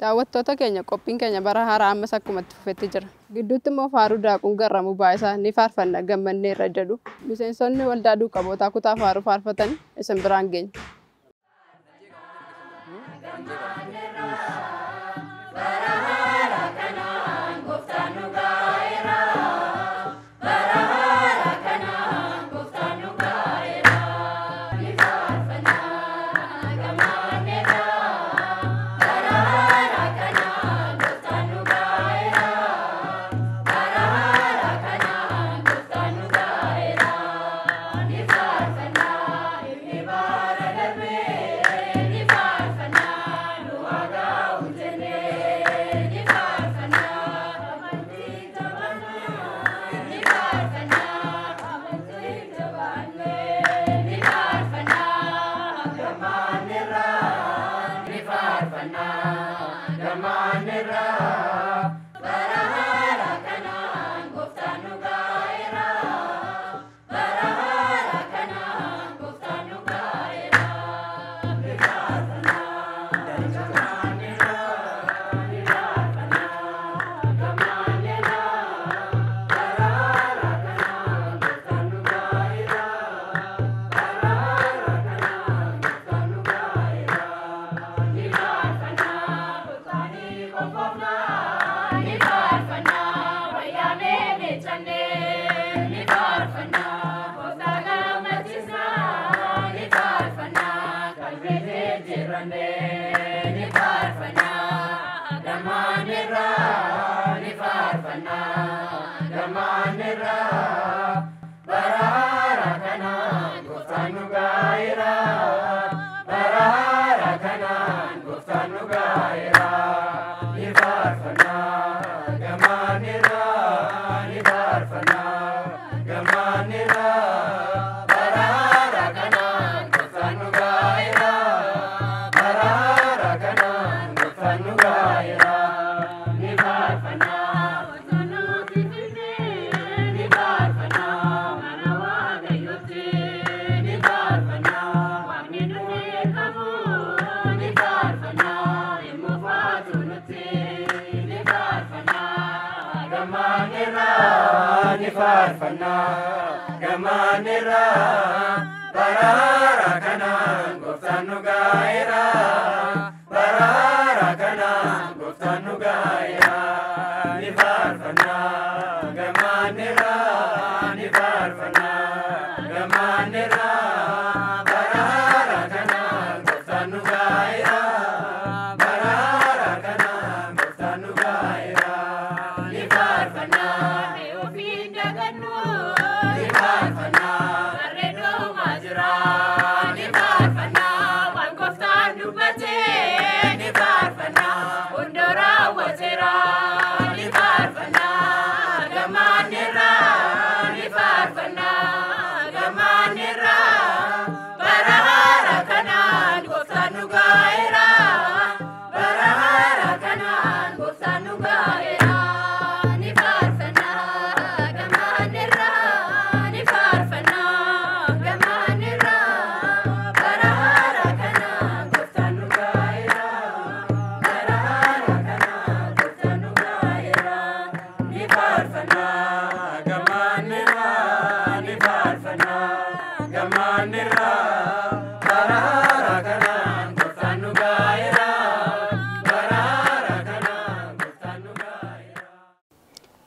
Daawwattoota keenya, qophiin keenya bara haaraa ammas akkuma itti fufetti jira. Gidduutti immoo faaruu Daaquun Garramuu Baayisaa "Ni faarfanna gammanneerra" jedhu miseensonni waldaa duuka bu'ootaa kutaa faaruu faarfatan isin biraan geenya.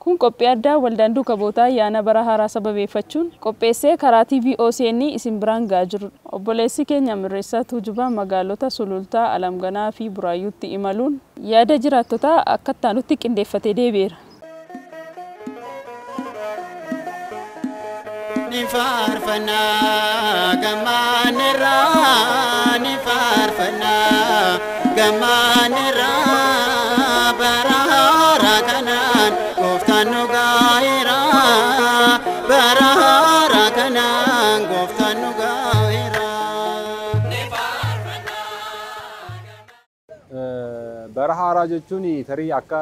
Kun qophii addaa waldaan duuka bu'ootaa ayyaana bara haaraa sababeeffachuun qopheessee karaa TV OCN isin biraan ga'aa jirudha. Obboleessi keenya Mirreessaa Tuujubaa magaalota Sulultaa, Alamganaa fi Buraayyuutti imaluun yaada jiraattotaa akka itti qindeeffatee deebi'eera. Ni faarfannaa gammaanirraa, ni faarfannaa gammaanirraa, bara haaraa kanaan gooftaan nu gaa'eera, bara haaraa kanaan gooftaan nu gaa'eera. Bara haaraa jechuun tarii akka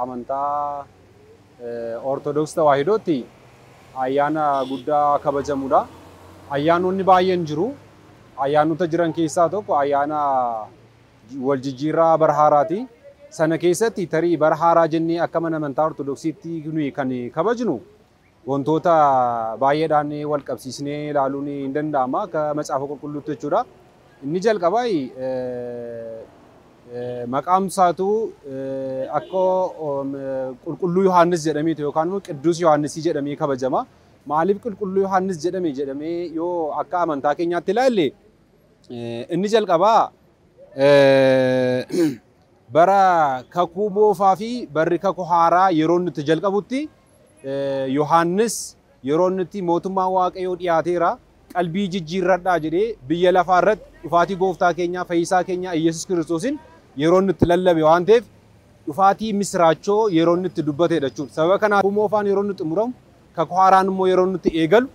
amantaa Ortodoksii Tawaahidootti ayyaana guddaa kabajamudha. Ayyaanonni baay'een jiru. Ayyaanota jiran keessaa tokko ayyaana wal jijjiirraa bara haaraati. Sana keessatti tarii bara haaraa jennee akka mana amantaa Ortodoksiitti nuyi kan kabajnu wantoota baay'eedhaan wal qabsiisnee ilaaluun hin danda'ama akka macaafa qulqulluutti jechuudha. Inni jalqabaa maqaan isaatu akka qulqulluu Yohaannis jedhameetu yookaan immoo Qidduus Yohaannisii jedhamee kabajama. Maaliif qulqulluu Yohaannis jedhame jedhamee yoo akka amantaa keenyaatti ilaalle inni jalqabaa bara kakuu moofaa fi barri kakuu haaraa yeroo inni itti jalqabutti Yohaannis yeroo inni itti mootummaa Waaqayyoo dhiyaateera qalbii jijjiirradhaa jedhee biyya lafaa irratti dhufaatii gooftaa keenyaa fayyisaa keenyaa Iyyasuus Kiristoosin yeroo inni itti lallabe waan ta'eef dhufaatii misiraachoo yeroo inni itti dubbatedha jechuudha. Sababa kanaaf kakuu moofaan yeroo inni xumuramu kakuu haaraan immoo yeroo inni itti eegalu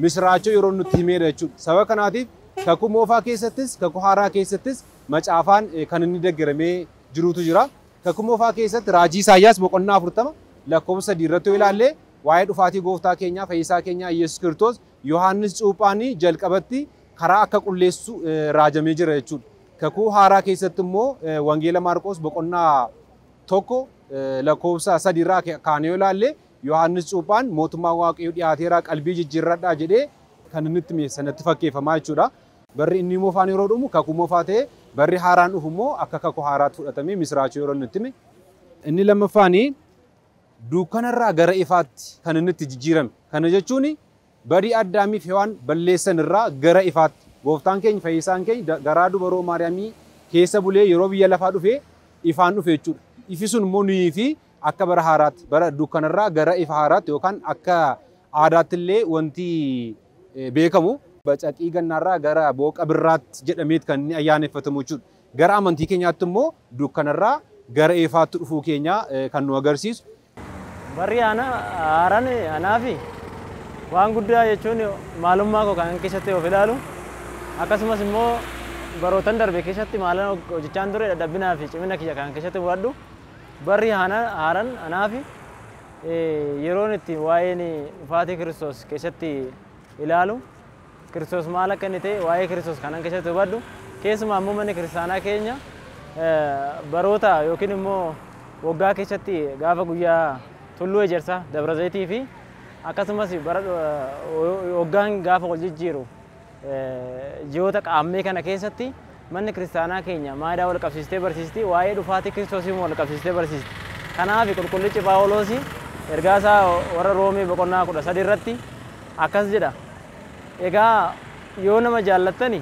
misiraachoo yeroo inni itti himedha jechuudha. Sababa kanaatiif kakuu moofaa keessattis kakuu haaraa keessattis macaafaan kan inni deeggaramee jirutu jira. Kakuu moofaa keessatti raajii Isaayyaas boqonnaa 40 lakkoofsa 3 irratti yoo ilaalle waa'ee dhufaatii gooftaa keenyaa fayyisaa keenyaa Iyyasuus Kiristoos Yohaannis Cuuphaanii jalqabatti karaa akka qulleessu raajamee jira jechuudha. Kakuu haaraa keessatti immoo Wangeela Maarqos boqonnaa 1 lakkoofsa 3 irraa kaanee yoo ilaalle Yohaannis Cuuphaan mootummaa Waaqayyoo dhiyaateera qalbii jijjiirradhaa jedhee kan inni itti sanatti fakkeeffamaa jechuudha. Barri inni moofaan yeroo dhumu kakuu moofaa ta'ee barri haaraan dhufu immoo akka kakuu haaraatti fudhatamee misiraachuu yeroo inni itti hime. Inni lammaffaani dukkanarraa gara ifaatti kan inni itti jijjiirame. Kana jechuun badii Addaamii fi Hewaan balleessan irraa gara ifaatti gooftaan keenya fayyisaan keenya garaa dubaroo Maariyaamii keessa bulee yeroo biyya lafaa dhufee ifaan dhufe jechuudha. Ifi sun immoo nuyii fi akka bara haaraatti bara dukkanarraa gara ifa haaraatti yookaan akka aadaatti illee wanti beekamu bacaqii gannaarraa gara booqa birraatti jedhameet kan inni ayyaaneffatamu jechuudha. Gara amantii keenyaatti immoo dukkanarraa gara ifaatti dhufuu keenya kan nu agarsiisu. Barri haaraan anaafi waan guddaa jechuun maalummaa koo kan keessatti of ilaalu akkasumas immoo barootan darbe keessatti maalan hojjechaan ture dadhabinaa fi cimina kiyya kan keessatti hubadhu barri haaraan anaafi yeroon itti waa'een dhufaatii Kiristoos keessatti ilaalu Kiristoos maal akka inni ta'e waa'ee Kiristoos kanan keessatti hubadhu keessumaa immoo manni kiristaanaa keenya baroota yookiin immoo waggaa keessatti gaafa guyyaa tulluu ejersaa Dabra Zayitii fi akkasumas bara waggaan gaafa wal jijjiiru ji'oota qaammee kana keessatti manni kiristaanaa keenya maayidaa wal qabsiistee barsiisti waa'ee dhufaatii Kiristoosii wal qabsiistee barsiisti. Kanaaf qulqullichi Phaawulos ergaa isaa warra Roomee boqonnaa 13 irratti akkas jedha. Egaa yoo nama jaallattani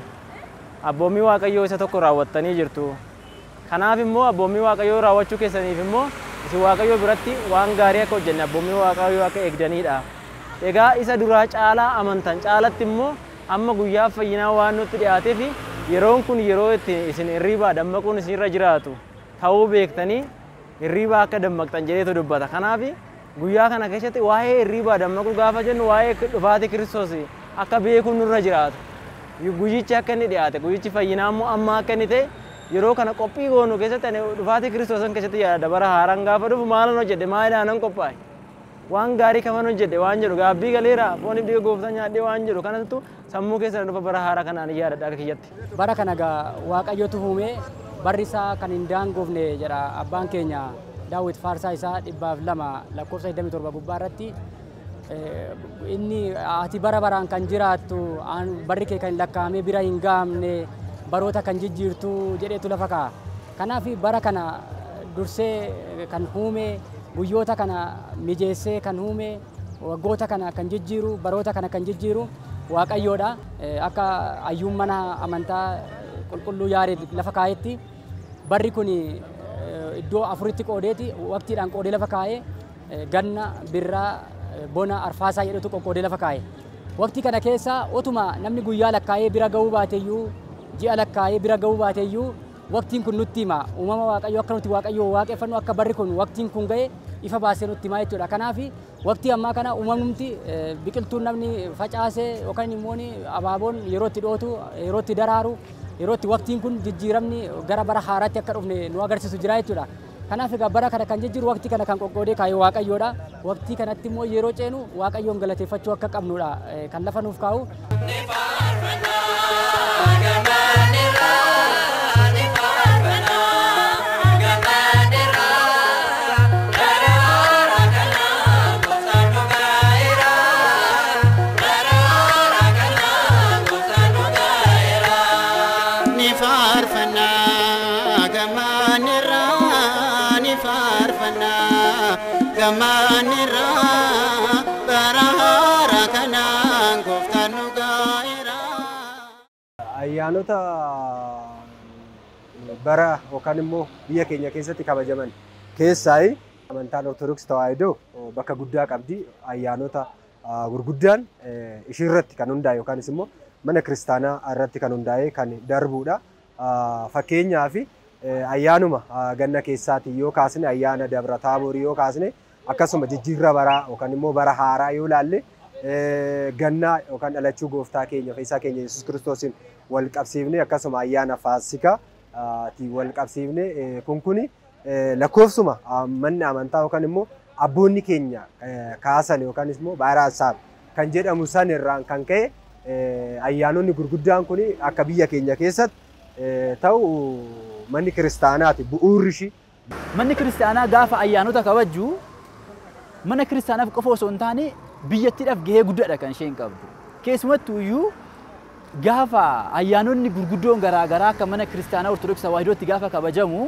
abboommii Waaqayyoo isa tokko raawwattanii jirtu. Kanaaf immoo abboommii Waaqayyoo raawwachuu keessaniif immoo isin Waaqayyoo biratti waan gaarii akka hojjenne abboommii Waaqayyoo akka eegdanidha. Egaa isa duraa caalaa amantan caalatti immoo amma guyyaa fayyinaa waan nutti dhiyaateef yeroon kun yeroo itti isin hirribaa dammaquun isinirra jiraatu ta'uu beektanii hirribaa akka dammaqxan jedheetu dubbata. Kanaaf guyyaa kana keessatti waa'ee hirribaa dammaquu gaafa jennu waa'ee dhufaatii Kiristoos akka beekuun nurra jiraatu. Guyyichi akka inni dhiyaate guyyichi fayyinaa immoo amma akka inni ta'e yeroo kana qophii goonu keessatti ani dhufaatii Kiristoos keessatti yaada bara haaraan gaafa dhufu maalan hojjedhe maalidhaan qophaa'e waan gaarii kaman hojjedhe waan jedhu gaabbii galeera fooniif dhiiga gooftaa nyaadhee waan jedhu kanattu sammuu keessa dhufa bara haaraa kanaan yaadadha akka kiyyatti. Bara kana egaa Waaqayyotu uume barri isaa kan hin daangoofne jedha abbaan keenya Daawit faarsaa isaa 102 lakkoofsa 27 gubbaa irratti inni ati bara baraan kan jiraattu barri kee kan lakkaa'amee bira hin gahamne baroota kan jijjiirtu jedheetu lafa kaa'a. Kanaaf bara kana dursee kan uume guyyoota kana mijeessee kan uume waggoota kana kan jijjiiru baroota kana kan jijjiiru Waaqayyoodha. Akka hayyuun mana amantaa qulqulluu Yaareed lafa kaa'etti barri kun iddoo afuritti qoodeeti waqtiidhaan qoodee lafa kaa'ee ganna birraa bona arfaasaa jedhutu qoqqoodee lafa kaa'e. Waqtii kana keessa otuma namni guyyaa lakkaa'ee bira ga'uu baateyyuu ji'a lakkaa'ee bira ga'uu baateyyuu waqtiin kun nutti hima. Uumama Waaqayyoo akka nuti Waaqayyoo waaqeffannu akka barri kun waqtiin kun ga'e ifa baasee nutti hima jechuudha. Kanaaf waqtii ammaa kana uumamnumti biqiltuun namni facaase yookaan immoo abaaboon yeroo itti dhootu yeroo itti daraaru yeroo itti waqtiin kun jijjiiramni gara bara haaraatti akka dhufne nu agarsiisu jira jechuudha. Kanaaf egaa bara kana kan jijjiiru waqtii kana kan qoqqoodee kaa'e Waaqayyoodha. Waqtii kanatti immoo yeroo ceenu Waaqayyoon galateeffachuu akka qabnudha kan lafa nuuf kaa'u. Faarfannaa gammaanirra bara haaraa kanaan gooftaan nu gaa'eera. Ayyaanota bara yookaan immoo biyya keenya keessatti kabajaman keessaa amantaan Ortodoksii Tawaahidoo bakka guddaa qabdi. Ayyaanota gurguddaan ishii irratti kan hundaa'e yookaanis immoo mana kiristaanaa irratti kan hundaa'e kan darbudha. Fakkeenyaaf ayyaanuma ganna keessaatii yoo kaasne, ayyaana Dabra Taaborii yoo kaasne, akkasuma jijjiirra baraa yookaan immoo bara haaraa yoo ilaalle, gannaa yookaan dhalachuu gooftaa keenya fayyisaa keenya Yesuus Kiristoosiin wal qabsiifne, akkasuma ayyaana Faasikaa wal qabsiifne, kun kuni lakkoofsuma manni amantaa yookaan immoo abboonni keenya kaasan yookaan immoo baara kan jedhamu san irraan kan ka'e ayyaanonni gurguddaan kun akka biyya keenya keessatti ta'u manni kiristaanaati bu'uurri ishii. Manni kiristaanaa gaafa ayyaanota kabaju mana kiristaanaaf qofa osoo hin taane biyyattiidhaaf gahee guddaadha kan isheen qabdu. Keessumattuu iyyuu gaafa ayyaanonni gurguddoon garaagaraa akka mana kiristaanaa Ortodoksii Tawaahidootti gaafa kabajamu,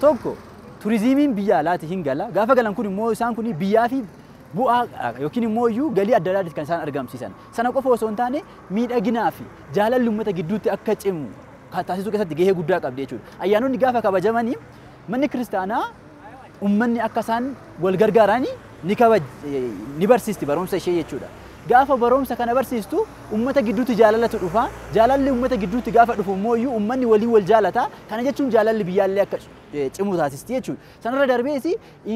tokko turizimiin biyya alaati hin gala. Gaafa galan kun immoo isaan kun biyyaa fi bu'aa yookiin immoo iyyuu galii adda addaa kan isaan argamsiisan. Sana qofa osoo hin taane miidhaginaa fi jaalalli uummata gidduutti akka cimu taasisuu keessatti gahee guddaa qabdi jechuudha. Ayyaanonni gaafa kabajamanii manni kiristaanaa uummanni akka isaan wal gargaaranii ni kabaj ni barsiisti barumsa ishee jechuudha. Gaafa barumsa kana barsiistu uummata gidduutti jaalalatu dhufa. Jaalalli uummata gidduutti gaafa dhufu immoo iyyuu uummanni walii wal jaalata. Kana jechuun jaalalli biyyaallee akka cimu taasisti jechuudha. Sanarra darbees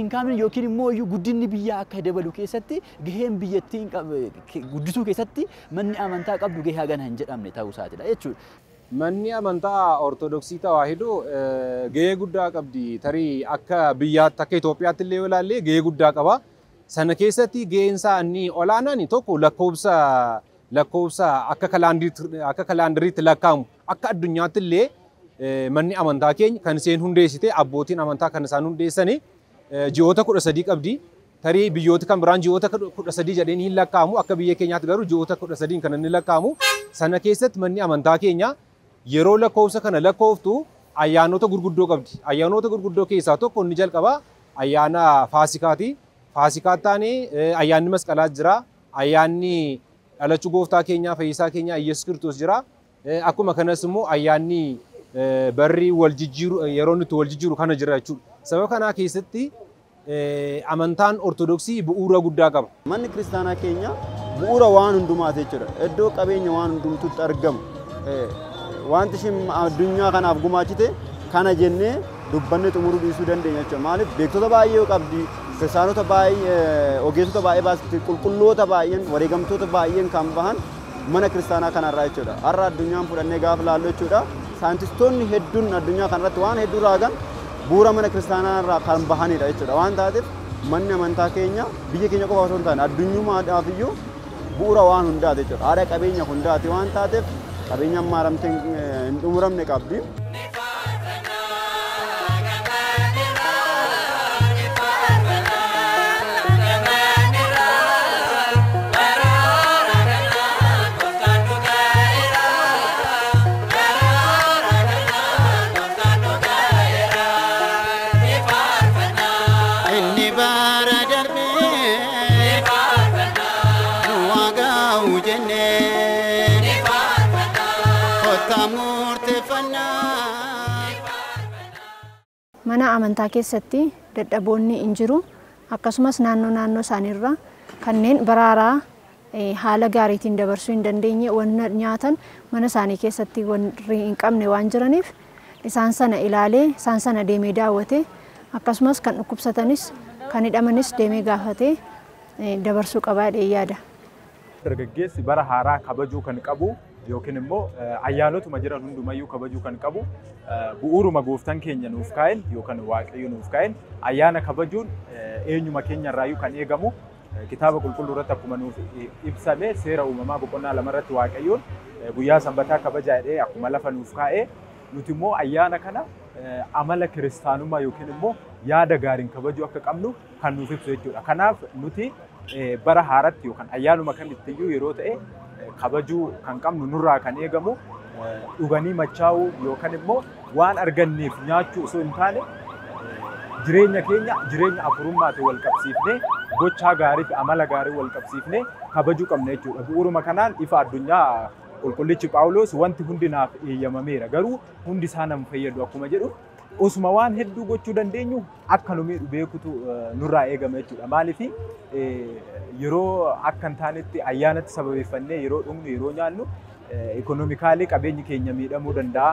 incomeiin yookiin immoo iyyuu guddinni biyyaa akka dabalu keessatti gaheen biyyattiin guddisuu keessatti manni amantaa qabdu gahee hagana hin jedhamne ta'uu isaatidha jechuudha. Manni amantaa Ortodoksii Tawaahidoo gahee guddaa qabdi. Tarii akka biyyaatti, akka Itoophiyaatti illee yoo ilaalle, gahee guddaa qaba. Sana keessatti gaheen isaa inni olaanaan tokko lakkoofsa akka kalaandariitti lakkaa'amu, akka addunyaatti illee manni amantaa keenya kan isheen hundeessite, abbootiin amantaa kan isaan hundeessani ji'oota 13 qabdi. Tarii biyyoota kan biraan ji'oota 13 jedheen hin lakkaa'amu, akka biyya keenyaatti garuu ji'oota 13 kan inni lakkaa'amu. Sana keessatti manni amantaa keenya yeroo lakkoofsa kana lakkooftu ayyaanota gurguddoo qabdi. Ayyaanota gurguddoo keessaa tokko inni jalqabaa ayyaana Faasikaati. Faasikaa taanee ayyaanni Masqalaa jira. Ayyaanni dhalachuu gooftaa keenyaa fayyisaa keenyaa Yesuus Kiristoos jira. Akkuma kanas immoo ayyaanni barri wal jijjiiru yeroo nuti wal jijjiiru kana jira jechuudha. Sababa kanaa keessatti amantaan Ortodoksii bu'uura guddaa qaba. Manni kiristaanaa keenya bu'uura waan hundumaati jechuudha. Iddoo qabeenya waan hundumtuutti argamu. Wanti isheen addunyaa kanaaf gumaachite kana jennee dubbannee xumuruu dhiisuu dandeenya jechuudha. Maaliif, beektota baay'ee qabdi, kiristaanota baay'ee, ogeessota baay'ee baasti, qulqulloota baay'een, wareegamtoota baay'een kan bahan mana kiristaanaa kanarraa jechuudha. Har'a addunyaan fudhannee gaafa laallu jechuudha. Saayintistoonni hedduun addunyaa kanarratti waan hedduu raagan bu'uura mana kiristaanaa irraa kan bahanidha jechuudha. Waan taateef manni amantaa keenya biyya keenya qofa osoo hin taane addunyumaadhaaf iyyuu bu'uura waan hundaati jechuudha. Haadha qabeenya hundaati waan taateef qabeenya ammaa hin xumuramne qabdi. Inni bara darbee nu waagaa'u jennee kottaa murteeffannaa. Mana amantaa keessatti dadhaboonni hin jiru. Akkasumas naannoo naannoo isaaniirra kanneen baraaraa haala gaariitiin dabarsuu hin dandeenye, wanna nyaatan mana isaanii keessatti warri hin qabne waan jiraniif, isaan sana ilaalee, isaan sana deemee daawwate, akkasumas kan dhukkubsatanis kan hidhamanis deemee gaafatee dabarsuu qabaa jedhee yaada. Dargaggeessi bara haaraa kabajuu kan qabu yookiin immoo ayyaanotuma jiran hundumayyuu kabajuu kan qabu bu'uuruma gooftaan keenya nuuf kaa'en yookaan Waaqayyo nuuf kaa'en. Ayyaana kabajuun eenyuma keenya irraayyuu kan eegamu, kitaaba qulqulluu irratti akkuma nuuf ibsame, seera uumamaa boqonnaa 2 irratti Waaqayyoon guyyaa sanbataa kabajaa jedhee akkuma lafa nuuf kaa'e, nuti immoo ayyaana kana amala kiristaanummaa yookiin immoo yaada gaariin kabajuu akka qabnu kan nuuf ibsu jechuudha. Kanaaf nuti bara haaratti yookaan ayyaanuma kamittiyyuu yeroo ta'e kabajuu kan qabnu, nurraa kan eegamu dhuganii machaa'uu yookaan immoo waan arganneef nyaachuu osoo hin taane Jireenya keenya jireenya afurummaatiin wal qabsiifnee gochaa gaarii fi amala gaarii wal qabsiifnee kabajuu qabna jechuudha. Bu'uuruma kanaan ifa addunyaa qulqullichi Phaawulos wanti hundi naaf eeyyamameera garuu hundi isaa nama fayyadu akkuma jedhu osuma waan hedduu gochuu dandeenyu akka nu miidhu beekutu nurraa eegama jechuudha. Maaliif yeroo akka hin taanetti ayyaanatti sababeeffannee yeroo dhugnu yeroo nyaannu ikonoomikaalii qabeenyi keenya miidhamuu danda'a,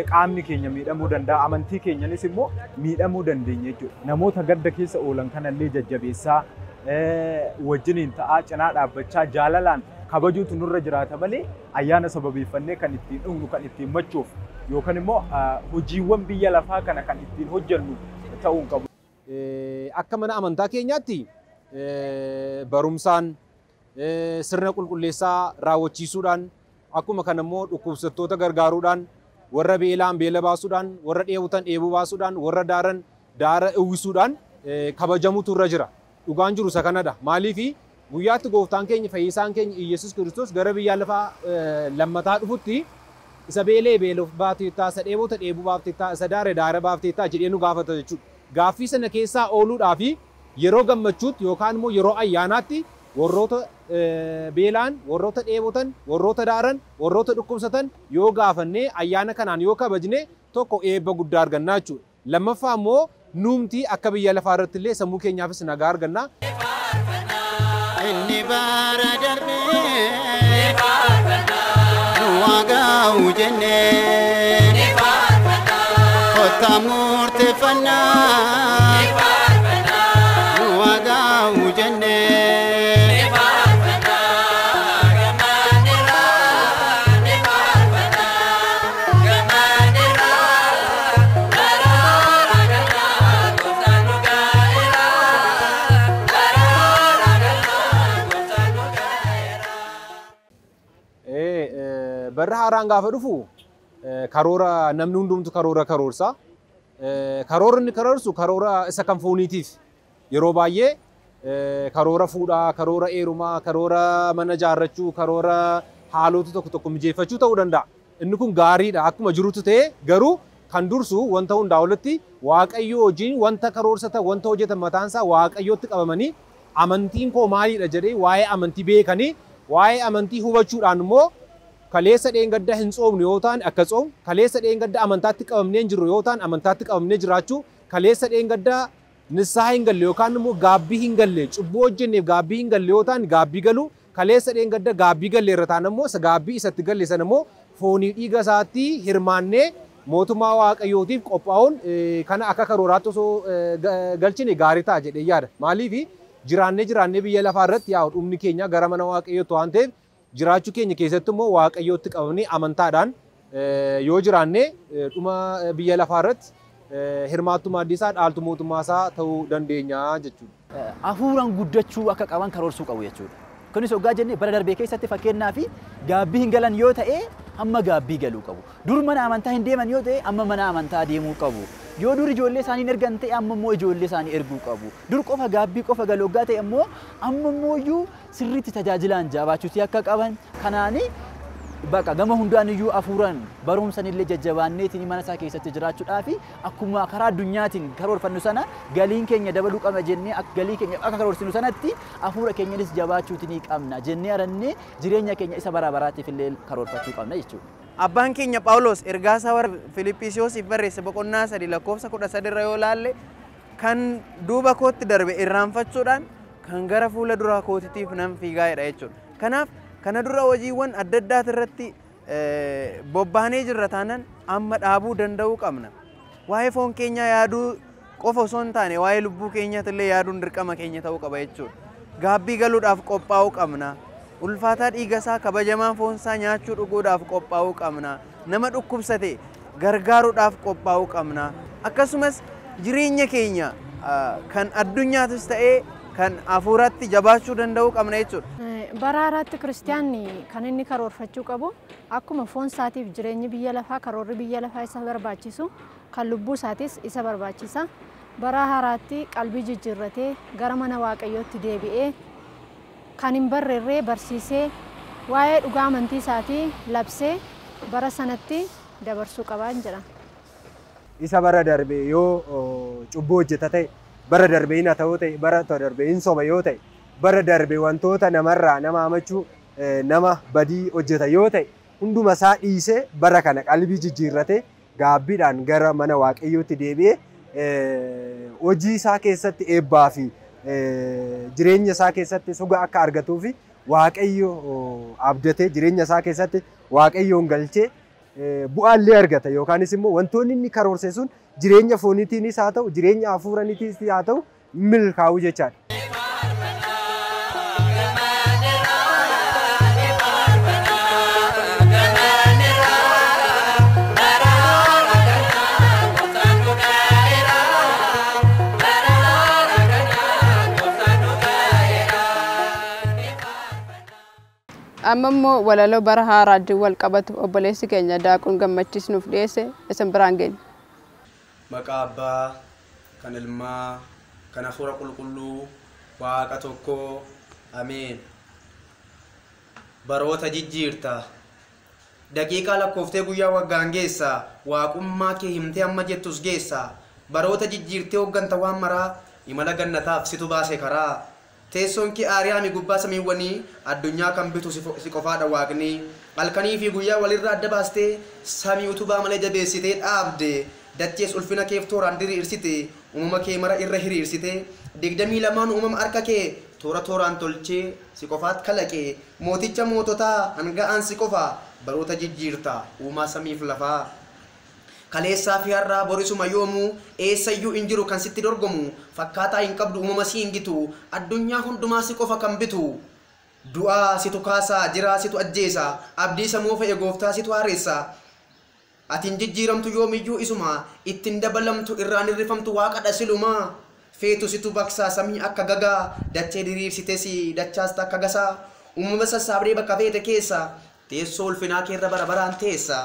qaamni keenya miidhamuu danda'a, amantii keenyanis immoo miidhamuu dandeenya jechuudha. Namoota gadda keessa oolan kanallee jajjabeessaa wajjiniin ta'aa cinaa dhaabbachaa jaalalaan kabajuutu nurra jiraata malee ayyaana sababeeffannee kan ittiin dhugnu kan ittiin machuuf yookaan immoo hojiiwwan biyya lafaa kana kan ittiin hojjennu ta'uu hin qabu. Akka mana amantaa keenyaatti barumsaan sirna qulqulleessaa raawwachiisuudhaan akkuma kana immoo dhukkubsattoota gargaaruudhaan warra beelaan beela baasuudhaan warra dheebotan dheebuu baasuudhaan warra daaran daara uwwisuudhaan kabajamutu irra jira. Dhugaan jiru isa kanadha. Maaliif guyyaatti gooftaan keenya fayyisaan keenya Iyyasuus Kiristoos gara biyya lafaa lammataa dhufutti isa beelee beeloof baafteettaa, isa dheebota dheebuu baafteettaa, isa daare daara baafteettaa jedhee nu gaafata jechuudha. Gaaffii sana keessaa ooluudhaaf yeroo gammachuutti yookaan immoo yeroo ayyaanaatti warroota beelaan, warroota dheebotan, warroota daaran, warroota dhukkubsatan yoo gaafannee ayyaana kanaan yoo kabajne tokko eebba guddaa argannaa jechuudha. Lammaffaa immoo nuumti akka biyya lafaa irratti illee sammuu keenyaafis nagaa arganna. Inni bara darbee nu waagaa'u jennee kottaa murteeffannaa nu waagaa'u jennee. Barri haaraan gaafa dhufu karoora namni hundumtu karoora karoorsa. Karoora inni karoorsu karoora isa kan fooniitiif yeroo baay'ee karoora fuudhaa, karoora heerumaa, karoora mana ijaarrachuu, karoora haalota tokko tokko mijeeffachuu ta'uu danda'a. Inni kun gaariidha akkuma jirutu ta'e garuu kan dursu wanta hundaa olitti Waaqayyo wajjin wanta karoorsatan wanta hojjetan mataansaa Waaqayyotti qabamanii amantiin koo maalidha jedhee waa'ee amantii beekanii waa'ee amantii hubachuudhaan immoo kaleessa dheengadda hin tsoomnu yoo ta'an akka tsoomu, kaleessa dheengadda amantaatti qabamnee hin jirru yoo ta'an amantaatti qabamnee jiraachuu, kaleessa dheengadda nissaa hin galle yookaan immoo gaabbii hin galle cubbuu hojjenneef gaabbii hin galle yoo ta'an gaabbii galu, kaleessa dheengadda gaabbii galle irra ta'an immoo isa gaabbii isatti galle sana immoo foonii dhiiga isaatti hirmaannee mootummaa Waaqayyootiif qophaa'uun kana akka karooraatti osoo galchine gaarii ta'a jedhee yaada. Maaliif jiraannee jiraannee biyya lafaa irratti yaa dhumni keenya gara mana Waaqayyootti waan ta'eef jiraachuu keenya keessatti immoo Waaqayyootti qabamnee amantaadhaan yoo jiraanne dhuma biyya lafaa irratti hirmaattuu maaddiisaa dhaaltu mootummaa isaa ta'uu dandeenya jechuudha. Hafuuraan guddachuu akka qaban karoorsuu qabu jechuudha. Kunis hoggaa jennee bara darbee keessatti fakkeenyaa fi gaabbii hin galan yoo ta'e amma gaabbii galuu qabu. Dur mana amantaa hin deeman yoo ta'e amma mana amantaa deemuu qabu. Yoo dur ijoollee isaanii hin ergan ta'e amma immoo ijoollee isaanii erguu qabu. Dur qofa gaabbii qofa galu hoggaa ta'e immoo amma immoo iyyuu sirriitti tajaajilaan jabaachuutii akka qaban kanaani bakka gama hundaan iyyuu hafuuraan barumsan illee jajjabaanneetiin mana isaa keessatti jiraachuudhaa fi akkuma karaa addunyaatiin karoorfannu sana galiin keenya dabaluu qabna jennee galii keenya akka karoorsinu sanatti hafuura keenyanis jabaachuutii ni qabna jennee arannee jireenya keenya isa bara baraatiif illee karoorfachuu qabna jechuudha. Abbaan keenya Phaawulos ergaa isaa warra Filiphisiyoosiif barreesse boqonnaa 3 lakkoofsa 13 irra yoo laalle kan duuba kootti darbe irraanfachuudhaan kan gara fuula duraa kootiitiif nan fiigaa jedha jechuudha. Kanaaf kana dura hojiiwwan adda addaati irratti bobbaanee jirra taanaan amma dhaabuu danda'uu qabna. Waa'ee foon keenyaa yaaduu qofa osoo hin taane waa'ee lubbuu keenyaatti illee yaaduun dirqama keenya ta'uu qaba jechuudha. Gaabbii galuudhaaf qophaa'uu qabna. Ulfaataa dhiiga isaa kabajamaa foon isaa nyaachuu dhuguudhaaf qophaa'uu qabna. Nama dhukkubsate gargaaruudhaaf qophaa'uu qabna. Akkasumas jireenya keenya kan addunyaatis ta'ee kan hafuuratti jabaachuu danda'uu qabna jechuudha. Bara haaraatti kiristiyaanni kan inni karoorfachuu qabu akkuma foon isaatiif jireenyi biyya lafaa karoorri biyya lafaa isa barbaachisu kan lubbuu isaatis isa barbaachisa. Bara haaraatti qalbii jijjiirratee gara mana Waaqayyootti deebi'ee kan hin barreerree barsiisee waa'ee dhugaa amantii isaatii labsee bara sanatti dabarsuu qabaan jedha. Isa bara darbe yoo cubbuu hojjeta ta'e, bara darbe hin ta'uu ta'e, bara darbe hin soba yoo ta'e, bara darbe wantoota namarraa nama hamachuu, nama badii hojjeta yoo ta'e, hunduma isaa dhiisee bara kana qalbii jijjiirratee gaabbiidhaan gara mana Waaqayyootti deebi'ee hojii isaa keessatti eebbaa fi jireenya isaa keessatti suga akka argatuu fi Waaqayyo abdatee jireenya isaa keessatti Waaqayyoon galchee bu'aallee argata yookaanis immoo wantoonni inni karoorse sun jireenya fooniitiinis haa ta'u jireenya hafuuraniitiinis haa ta'u milkaa'u jechaadha. Amma immoo walaloo bara haaraa wajjin wal qabatu obboleessi keenya Daaquun Gammachiis nuuf dhiyeesse isin biraan geenya. Maqaa Abbaa, kan Ilmaa, kan Hafuura Qulqulluu, Waaqa tokkoo, Ameen. Baroota jijjiirta. Daqiiqaa lakkooftee guyyaa waggaan geessa, waaqummaa kee himtee amma jettus geessa. Baroota jijjiirtee hoogganta waan maraa, imala gannataaf situ baase karaa. Teessoon kee aariyaami gubbaa samiiwwanii, addunyaa kan bitu si qofaadha waaqni. Halkanii fi guyyaa walirraa adda baastee, samii utubaa malee jabeessitee dhaabde. Dachees ulfina keef tooraan diriirsite, uumama kee mara irra hiriirsite. 22 uumama harka kee toora tooraan tolchee si qofaat kalaqe. Mooticha moototaa hanga'aan si qofa, baroota jijjiirta uumaa samiif lafaa. Kaleessaa fi har'aa borisuma yoomuu eessayyuu hin jiru kan sitti dorgomu, fakkaataa hin qabdu uumama si hin gitu, addunyaa hundumaa si qofa kan bitu. Du'aa situ kaasaa, jiraa situ ajjeesa, abdii sammuu fe'e gooftaa situ haareessa. Ati hin jijjiiramtu yoomiyyuu isuma, ittiin dabalamtu irraan hirrifamtu waaqadha silumaa. Feetu situ baqsaa samii akka gagaa, dachee diriirsitesi dachaas akka gasaa, uumama sassaabdee bakka feete keessa, teessoo ulfinaa keerra bara baraan teessa.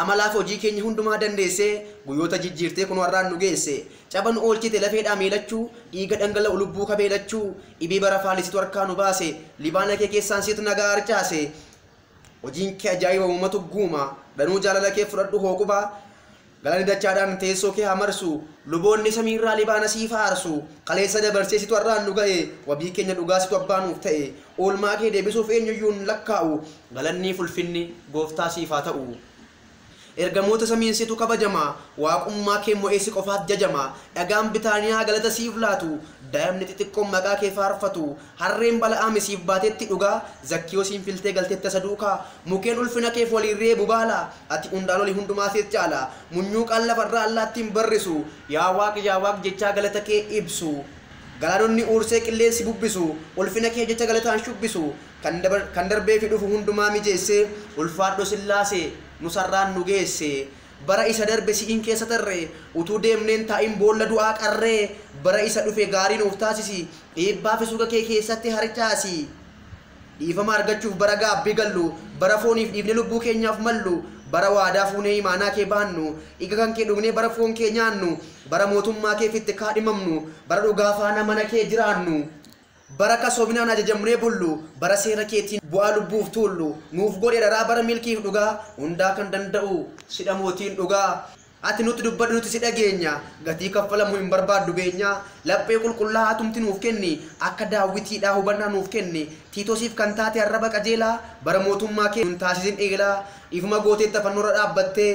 Amalaaf hojii keenya hundumaa dandeessee guyyoota jijjiirtee kun warraan nu geesse. Caba nu oolchite lafeedhaa miilachuu, dhiiga dhangala'u lubbuu kabeelachuu, dhibee bara faalisitu harkaa nu baase, libaana kee keessaan situ nagaa harcaase. Hojiin kee ajaa'iba uumatu guuma, danuu jaalala kee fudhadhu hooquba, galanni dachaadhaan teessoo kee hamarsu, luboonni samiirraa libaana sii faarsu, kaleessa dabarsee situ har'aan nu ga'e, wabii keenya dhugaa situ abbaa nuuf ta'e, oolmaa kee deebisuuf eenyuyyuu hin lakkaa'u, galanni fulfinni gooftaa siif haa ta'u. Ergamoota samiin situ kabajama, waaqummaa kee mo'ee si qofaat jajama, dhagaan Bitaaniyaa galata siif laatu, daa'imni xixiqqoon maqaa kee faarfatu, harreen bala'aami siif baatetti dhugaa, Zakkiyoosiin filtee galteetta isa duukaa, mukkeen ulfina keef waliin reebu baala, ati hundaan olii hundumaa siif caala, munyuuqaan lafarraa allaattiin barrisu, yaa waaq yaa waaq jechaa galata kee ibsu. Galaanonni uursee qilleensi bubbisu, ulfina kee jecha galataan shubbisu, kan darbee fi dhufu hundumaa mijeesse, ulfaadho sillaase nusarraan nu geesse. Bara isa darbe si'iin keessa tarree, utuu deemneen taa'in boolla du'aa qarree, bara isa dhufe gaarii nuuf taasisi, eebbaa fi suuqa kee keessatti harcaasi. Dhiifama argachuuf bara gaabbii gallu, bara fooniif dhiifnee lubbuu keenyaaf mallu, bara waadaa fuunee imaanaa kee baannu, dhiiga kan kee dhugnee bara foon kee nyaannu, bara mootummaa kee fitti kaadhimamnu, bara dhugaa faana mana kee jiraannu. Bara kasoobinaan ajajamnee bullu, bara seera keetiin bu'aa lubbuuf tuullu, nuuf godhe dharaa bara milkiif dhugaa, hundaa kan danda'u sidha mootiin dhugaa. Ati nutti dubbadhu nuti si dhageenya, gatii kaffalamu hin barbaaddu beenya, laphee qulqullaa hatumti nuuf kenni, akka daawwitiidhaa hubannaa nuuf kenni, Tiitoosiif kan taate arraba qajeelaa, bara mootummaa kee nun taasisin eelaa, ifuma gooteetta fannoorra dhaabbattee,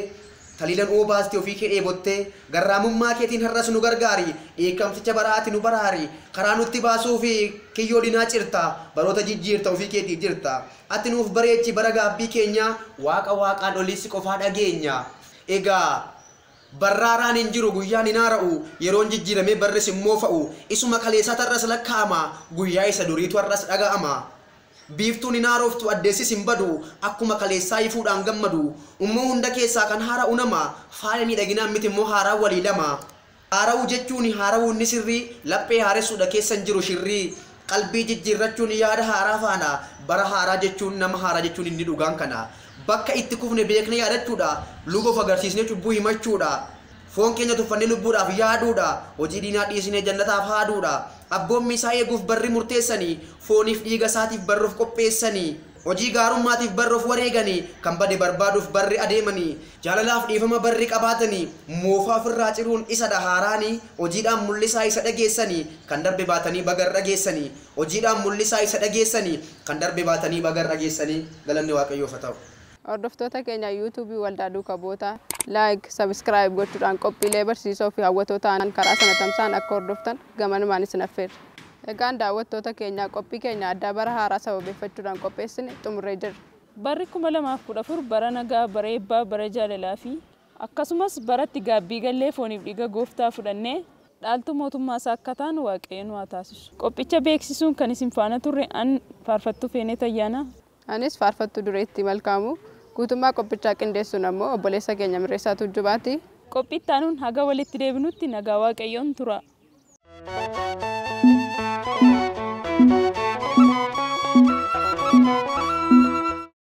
taliilan oobaastee ofii kee dheebottee, garraamummaa keetiin har'as nu gargaari, dheekkamsicha baraati nu baraari, karaa nutti baasuu fi kiyyoo dinaa cirta, baroota jijjiirta ofii keetii jirta. Ati nuuf bareechi bara gaabbii keenya, waaqa waaqaan olii si qofaa dhageenya. Egaa barraaraan hin jiru guyyaan hin haara'u, yeroon jijjiiramee barris immoo fa'u, isuma kaleessaa har'as lakkaa'ama, guyyaa isa duriitu har'as dhaga'ama. Biiftuun hin haaroftu addeessis hin badu, akkuma kaleessaa ifuudhaan gammadu, uumama hunda keessaa kan haara'u nama, faaya miidhaginaan miti immoo haaraa walii lama. Haara'uu jechuun haara'uu inni sirrii, laphee haaressuudha keessa hin jiru shirrii, qalbii jijjiirrachuun yaada haaraa faana, bara haaraa jechuun nama haaraa jechuun inni dhugaan kana. Bakka itti kufne beeknee yaadachuudha, luba of agarsiisnee cubbuu himachuudha, foon keenya tuffannee lubbuudhaaf yaaduudha, hojii diinaa dhiisnee jannataaf haaduudha, abboommi isaa eeguuf barri murteessanii, fooniif dhiiga isaatiif barruuf qopheessanii. Hojii gaarummaatiif barri of wareeganii, kan bade barbaaduuf barri adeemanii, jaalalaaf dhiifama barri qabaatanii, moofaa ofirraa ciruun isa dhahaaraanii, hojiidhaan mul'isaa isa dhageessanii, kan darbe baatanii bagar dhageessanii, hojiidhaan mul'isaa isa dhageessanii, kan darbe baatanii bagar dhageessanii, galanni Waaqayyoof haa ta'u. Hordoftoota keenya yuutuubii Waldaa Duuka Bu'ootaa like, subscribe gochuudhaan qophiilee barsiisoo fi hawwatoo ta'an karaa sana tamsa'an akka hordoftan gamanumaan isin affeerra. Egaan daawwattoota keenya qophii keenya addaa bara haaraa sababeeffachuudhaan qopheessine xumurree jirra. Barri 2014 bara nagaa, bara eebbaa, bara jaalalaa fi akkasumas baratti gaabbii gallee fooniif dhiiga gooftaa fudhannee dhaaltu mootummaa isaa akka taanu Waaqayyo nu haa taasisu. Qophicha beeksisuun kan isin faana turre an faarfattuu Feeneet Ayyaanaa. Anis faarfattuu Dureettii Malkaamuu. Guutummaa qophichaa qindeessuun ammoo obboleessa keenya Mirreessaa Tuujjubaati. Qophii itti aanuun haga walitti deebinutti nagaa Waaqayyoon tura.